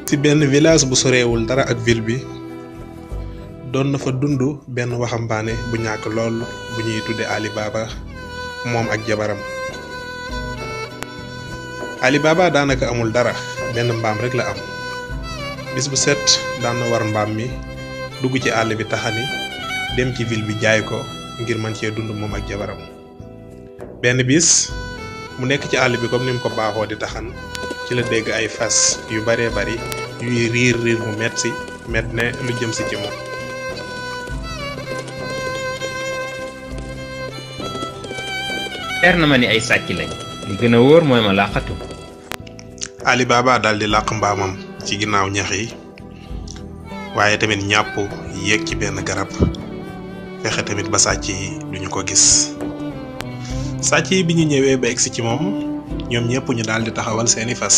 ci benn village bu sorewul dara ak ville bi doon na fa dund benn waxambaane bu ñàkk lool bu ñuy tudde Ali Baba moom ak jabaram. Ali Baba daanaka amul dara benn mbaam rek la am bis bu set daan na war mbaam mi dugg ci àll bi taxani dem ci ville bi jaay ko ngir man cee dund moom ak jabaram. benn bis mu nekk ci àll bi comme ni mu ko baaxoo di taxan ci la dégg ay fas yu baree bari yuy riir mu metti ne lu jëm si ci moom. leer na ma ni ay sàcc lañ li gën a wóor mooy ma làqatu. Ali Baba daal di làq mbaamam ci ginnaaw ñax yi waaye tamit ñàpp yéeg ci benn garab fexe tamit ba sàcc yi duñu ko gis. sàcc yi bi ñu ñëwee ba egsi ci moom ñoom ñëpp ñu daal di taxawal seeni fas.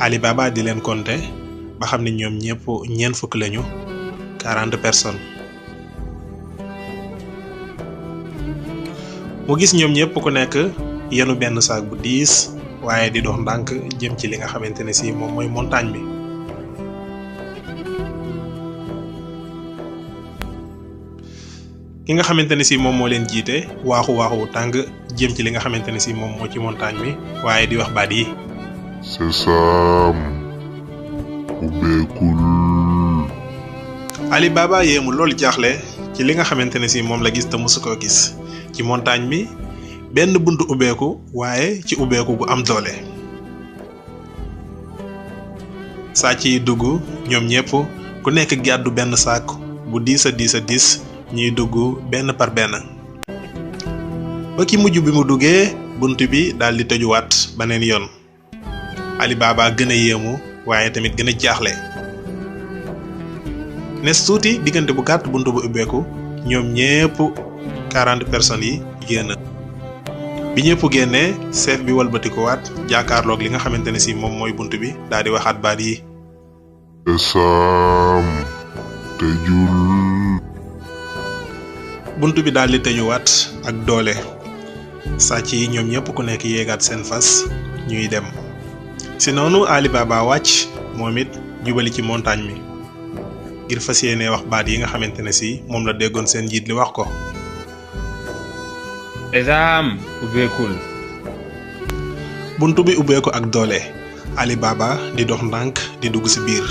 Ali Baba di leen compter ba xam ne ñoom ñëpp ñeent fukk lañu 40 personnes. mu gis ñoom ñëpp ku nekk yenu benn saak bu diis waaye di dox ndànk jëm ci li nga xamante ne si moom mooy montagne bi. ki nga xamante ne si moom moo leen jiite waaxu wu tàng jëm ci li nga xamante ne si moom moo ci montagne bi waaye di wax baat yi. Sesam ubbeekul. Ali Baba yéemu loolu jaaxle ci li nga xamante ne si moom la gis te mosu koo gis ci montagne bi benn buntu ubbeeku waaye ci ubbeeku gu am doole. sàcc yi dugg ñoom ñëpp ku nekk gàddu benn saak bu diis a diis ñuy dugg benn par benn ba ki mujj bi mu duggee bunt bi daal di tëjuwaat beneen yoon. Ali Baba gën a yéemu waaye tamit gën a jaaxle. nes tuuti diggante bu gàtt bunt bu ubbeeku ñoom ñépp 40 personnes yi génn. bi ñëpp génnee chef bi walbatikuwaat jàkkaarloog li nga xamante ne si moom mooy bunt bi daal di waxaat baat yi. Sesam tëjul. bunt bi daal di tëjuwaat ak doole. sàcc yi ñoom ñëpp ku nekk yéegaat seen fas ñuy dem. si noonu Ali Baba wàcc moom it jubali ci montagne mi ngir fas yéene wax baat yi nga xamante ne si moom la déggoon seen njiit li wax ko. Sesam ubbeekul. bunt bi ubbeeku ak doole Ali Baba di dox ndànk di dugg ci biir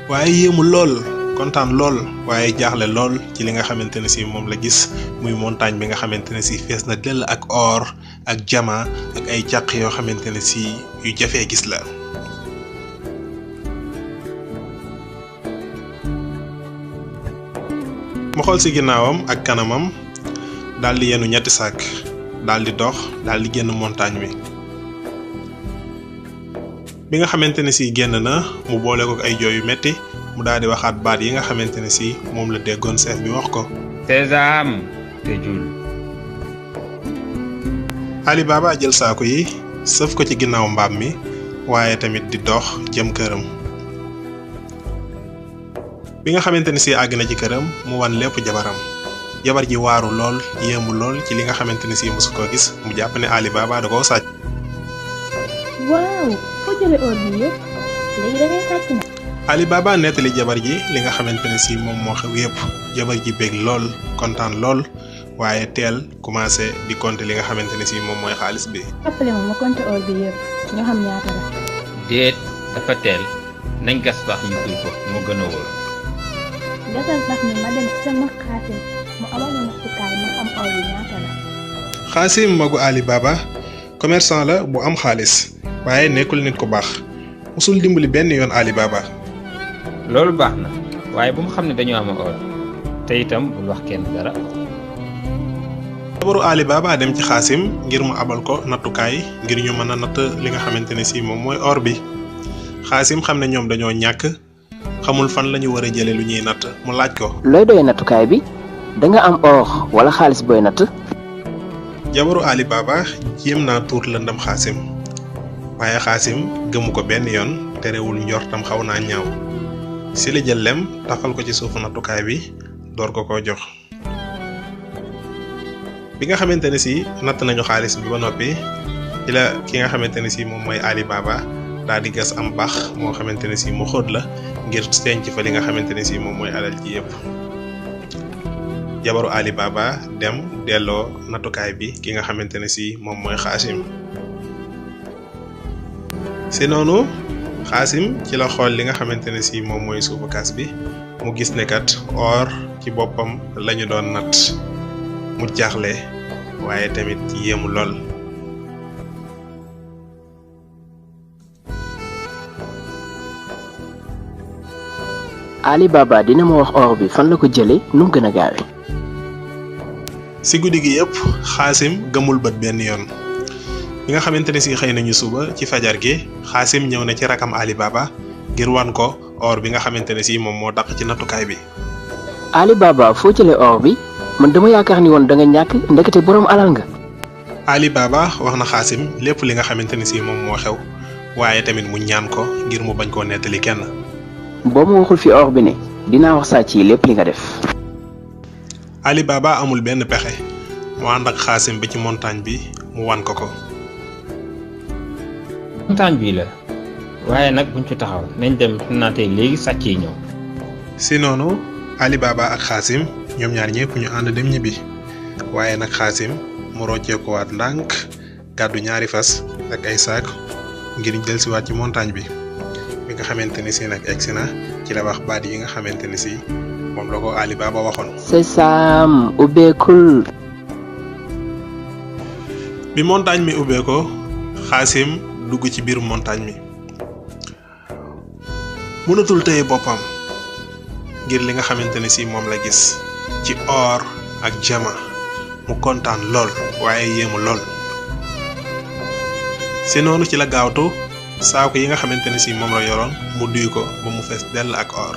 waaye yéemu lool kontaan lool waaye jaaxle lool ci li nga xamante ne si moom la gis muy montagne bi nga xamante ne si fees na dell ak or ak jama ak ay càq yoo xamante ne si yu jafee gis la. mu xool ci ginnaawam ak kanamam daal di yenu ñetti saak daal di dox daal di génn montagne bi. bi nga xamante ne si génn na mu boole ko ay jooy yu metti mu daal di waxaat baat yi nga xamante ne si moom la déggoon chef bi wax ko. Sesam tëjul. Ali Baba jël saako yi sëf ko ci ginnaaw mbaam mi waaye tamit di dox jëm këram. bi nga xamante ne si àgg na ci këram mu wan lépp jabaram. jabar ji waaru lool yéemu lool ci li nga xamante ne si mosu koo gis mu jàpp ne Ali Baba da koo sàcc. waaw foo jëlee or bi yëpp léegi da ngay sàcc na. Ali Baba nettali jabar ji li nga xamante ne si moom moo xew yépp jabar ji bég lool kontaan lool waaye teel commencé di compter li nga xamante ne si moom mooy xaalis bi. appelé ma compter or bi yëpp ñoo xam ñaata la. déet dafa teel nañ gas baax ñu suul ko moo gën a wóor. gasal baax mi ma dem sama Xaasim mu amal ma nattukaay ma xam or bi ñaata la. Xaasim magu Ali Baba commerçant la bu am xaalis waaye nekkul nit ku baax musul dimbali benn yoon Ali Baba. loolu baax na waaye bu mu xam ne dañoo am or te itam bul wax kenn dara. jabaru Ali Baba dem ci Xaasim ngir mu abal ko nattukaay ngir ñu mën a natt li nga xamante ne si moom mooy or bi. Xaasim xam ne ñoom dañoo ñàkk xamul fan la ñu war a jëlee lu ñuy natt mu laaj ko. looy doy nattukaay bi da nga am or wala xaalis booy natt. jabaru Ali Baba jéem naa tuur lëndam Xaasim waaye Xaasim gëmu ko benn yoon terewul njortam xaw naa ñaaw si la jël lem tafal ko ci suufu nattukaay bi door ko koo jox. bi nga xamante ne si natt nañu xaalis bi ba noppi ci la ki nga xamante ne si moom mooy Ali Baba daal di gas am bax moo xamante ne si mu xóot la ngir denc fa li nga xamante ne si moom mooy alal ji yëpp. jabaru Ali Baba dem delloo nattukaay bi ki nga xamante ne si moom mooy Xaasim. si noonu Xaasim ci la xool li nga xamante ne si moom mooy suufu kaas bi mu gis ne kat or ci boppam lañu doon natt mu jaaxle waaye tamit yéemu lool. Ali Baba dina ma wax or bi fan la ko jëlee nu mu gën a gaawee. si guddi gi yëpp Xaasim gëmul bët benn yoon bi nga xamante ne si xëy nañu suba ci fajar gi Xaasim ñëw na ci rakam Ali Baba ngir wan ko or bi nga xamante ne si moom moo daq ci nattukaay bi. Ali Baba foo jëlee or bi man dama yaakaar ni woon da nga ñàkk ndekete borom alal nga. Ali Baba wax na Xaasim lépp li nga xamante ne si moom moo xew waaye tamit mu ñaan ko ngir mu bañ koo nettali kenn. boo ma waxul fi or bi ne dinaa wax sàcc yi lépp li nga def. Ali Baba amul benn pexe mu ànd ak Xaasim ba ci montagne bi mu wan ko ko. montagne bii la waaye nag buñ ci taxaw nañ dem naatee léegi sàcc yi ñëw. si noonu Ali Baba ak Xaasim ñoom ñaar ñëpp ñu ànd dem ñibbi waaye nag Xaasim mu rocceekuwaat ndànk gàddu ñaari fas ak ay saak ngir dellusiwaat ci montagne bi. bi nga xamante ni si nag egsi na ci la wax baat yi nga xamante ni si moom la ko Ali Baba waxoon. Sesam ubbeekul. bi montagne mi ubbeekoo Xaasim dugg ci biir montagne mi mënatul téye boppam ngir li nga xamante ni si moom la gis ci or ak jama mu kontaan lool waaye yéemu lool. si noonu ci la gaawtu saako yi nga xamante ne si moom la yoroon mu duy ko ba mu fees dell ak or.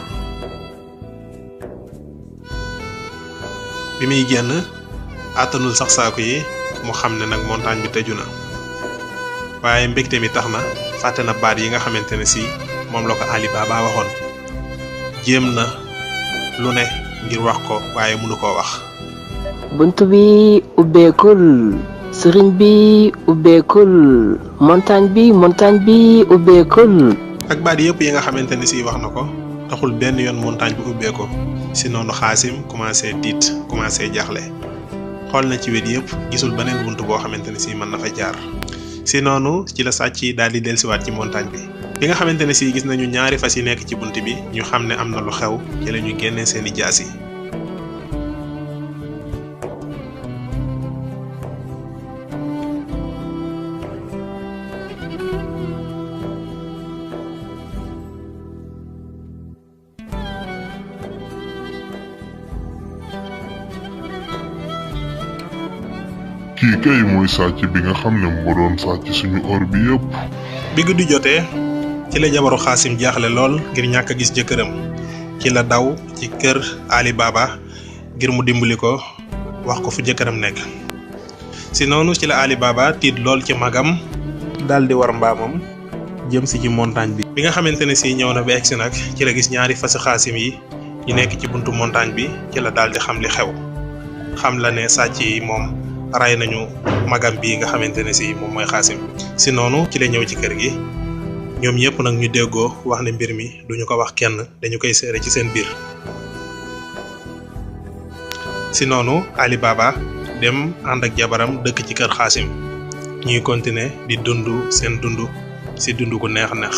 bi muy génn àttanul sax saako yi mu xam ne nag montagne bi tëju na waaye mbégte mi tax na fàtte na baat yi nga xamante ne si moom la ko Ali Baba waxoon. jéem na lu ne ngir wax ko waaye mënu koo wax. bunt bi ubbeekul. sëriñ bi ubbeekul. montagne bi ubbeekul. ak baat yëpp yi nga xamante ne si wax na ko taxul benn yoon montagne bi ubbeeko si noonu Xaasim commencé tiit commencé jaaxle xool na ci wet yëpp gisul beneen bunt boo xamante ne si mën na fa jaar. si noonu ci la sàcc yi daal di dellusiwaat ci montagne bi. bi nga xamante ne si gis nañu ñaari fas yi nekk ci bunt bi ñu xam ne am na lu xew ci la ñu génnee seeni jaas yi. kii kay mooy sàcc bi nga xam ne moo doon sàcc suñu or bi yëpp. bi guddi jotee ci la jabaru Xaasim jaaxle lool ngir ñàkk a gis jëkkëram ci la daw ci kër Ali Baba ngir mu dimbali ko wax ko fu jëkkëram nekk. si noonu ci la Ali Baba tiit lool ci magam daal di war mbaamam jëm si ci montagne bi. bi nga xamante ne si ñëw na ba egsi nag ci la gis ñaari fasi Xaasim yi ñu nekk ci buntu montagne bi ci la daal di xam li xew xam la ne sàcc yi moom ray nañu magam bi nga xamante ne si moom mooy Xaasim. si noonu ci la ñëw ci kër gi ñoom ñëpp nag ñu déggoo wax ne mbir mi duñu ko wax kenn dañu koy seere ci seen biir. si noonu Ali Baba dem ànd ak jabaram dëkk ci kër Xaasim ñuy continuer di dund seen dund si dund gu neex neex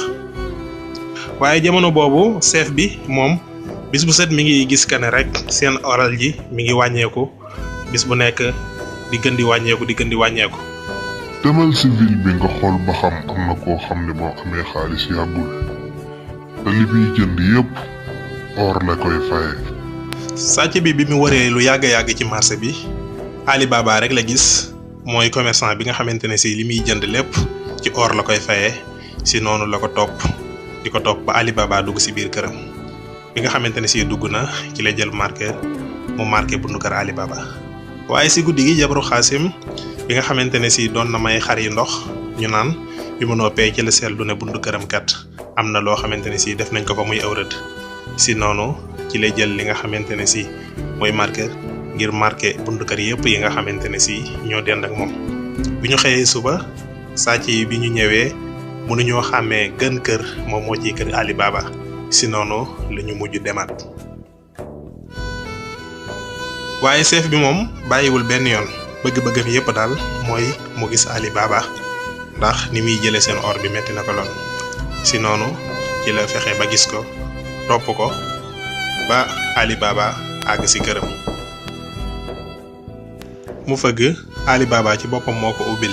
waaye jamono boobu chef bi moom bis bu set mi ngi gis ka ne rek seen oral ji mi ngi wàññeeku bis bu nekk di gën di wàññeeku. demal si ville bi nga xool ba xam am na koo xam ne boo amee xaalis yàggul te li muy jënd yépp or la koy faye. sàcc bi mu waree lu yàgg ci marché bi Ali Baba rek la gis mooy commerçant bi nga xamante ne si li muy jënd lépp ci or la koy fayee. si noonu la ko topp di ko topp ba Ali Baba dugg si biir këram bi nga xamante ne si dugg na ci la jël marqueur mu marqué bundu kër Ali Baba. waaye si guddi gi jabaru Xaasim bi nga xamante ne si doon na may xar yi ndox ñu naan bi mu noppee ci la seetlu ne bundu këram kat am na loo xamante ne si def nañ ko fa muy aw rëdd. si noonu ci lay jël li nga xamante ne si mooy marqueur ngir marqué buntu kër yëpp yi nga xamante ne si ñoo dend ak moom. bi ñu xëyee suba sàcc yi bi ñu ñëwee mënuñoo xàmmee gën kër moom moo ci kër Ali Baba si noonu la ñu mujj demaat. waaye chef bi moom bàyyiwul benn yoon bëgg-bëggam yépp daal mooy mu gis Ali Baba ndax ni muy jële seen or bi metti na ko lool si noonu ci la fexe ba gis ko topp ko ba Ali Baba àgg si këram. mu fëgg Ali Baba ci boppam moo ko ubbil.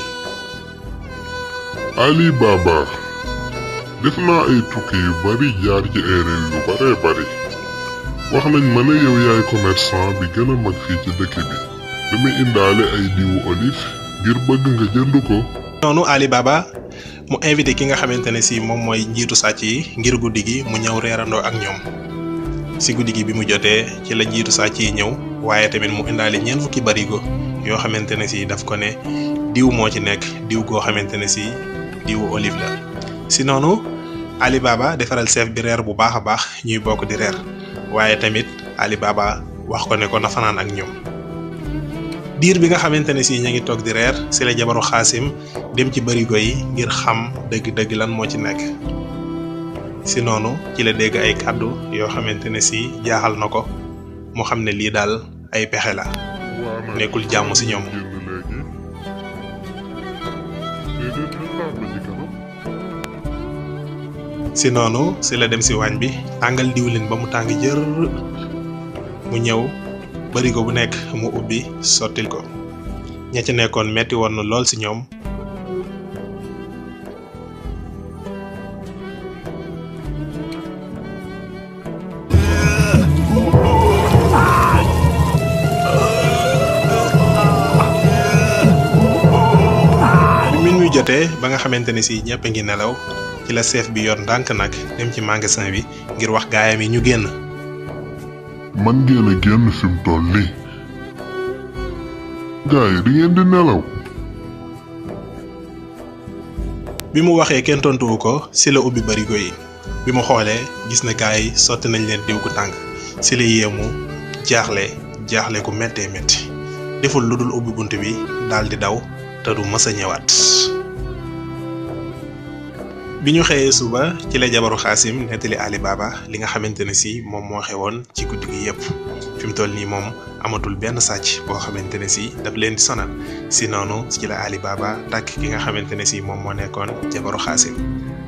Ali Baba def naa ay tukki yu bari jaar ci ay réew yu baree bari wax nañ ma ne yow yaay commerçant bi gën a mag fii ci dëkk bi dama indaale ay diwu olive ngir bëgg nga jënd ko. noonu Ali Baba mu invité ki nga xamante ne si moom mooy njiitu sàcc yi ngir guddi gi mu ñëw reerandoo ak ñoom. si guddi gi bi mu jotee ci la njiitu sàcc yi ñëw waaye tamit mu indaale ñeent fukki barigo yoo xamante ne si daf ko ne diw moo ci nekk diw goo xamante ne si diwu olive la. si noonu Ali Baba defaral chef bi reer bu baax a baax ñuy bokk di reer waaye tamit Ali Baba wax ko ne ko na fanaan ak ñoom. diir bi nga xamante ne si ña ngi toog di reer si la jabaru Xaasim dem ci barigo yi ngir xam dëgg-dëgg lan moo ci nekk. si noonu ci la dégg ay kàddu yoo xamante ne si jaaxal na ko mu xam ne lii daal ay pexe la nekkul jàmm si ñoom. si noonu si la dem si waañ bi tàngal diwlin ba mu tàng jër mu ñëw barigo bu nekk mu ubbi sottil ko ña ca nekkoon metti woon na lool si ñoom. jotee ba nga xamante ne si ñëpp a ngi nelaw ci la chef bi yor ndànk nag dem ci magasin bi ngir wax gaayam yi ñu génn. man ngeen a génn fi mu toll nii gaay yi di ngeen di nelaw. bi mu waxee kenn tontuwu ko si la ubbi barigo yi bi mu xoolee gis na gaay yi sotti nañ leen diw gu tàng si la yéemu jaaxle ku méttee métti deful lu dul ubbi bunt bi daal di daw te du mës a ñëwaat. bi ñu xëyee suba ci la jabaru Xaasim nettali Ali Baba li nga xamante ne si moom moo xewoon ci guddi gi yépp fi mu toll nii moom amatul benn sàcc boo xamante ne si daf leen di sonal si noonu ci la Ali Baba tàkk ki nga xamante ne si moom moo nekkoon jabaru Xaasim.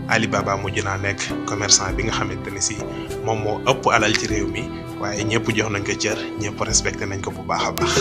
Ali Baba mujj naa nekk commerçant bi nga xamante ne si moom moo ëpp alal ci réew mi waaye ñëpp jox nañ ko cër ñëpp respecté nañ ko bu baax a baax.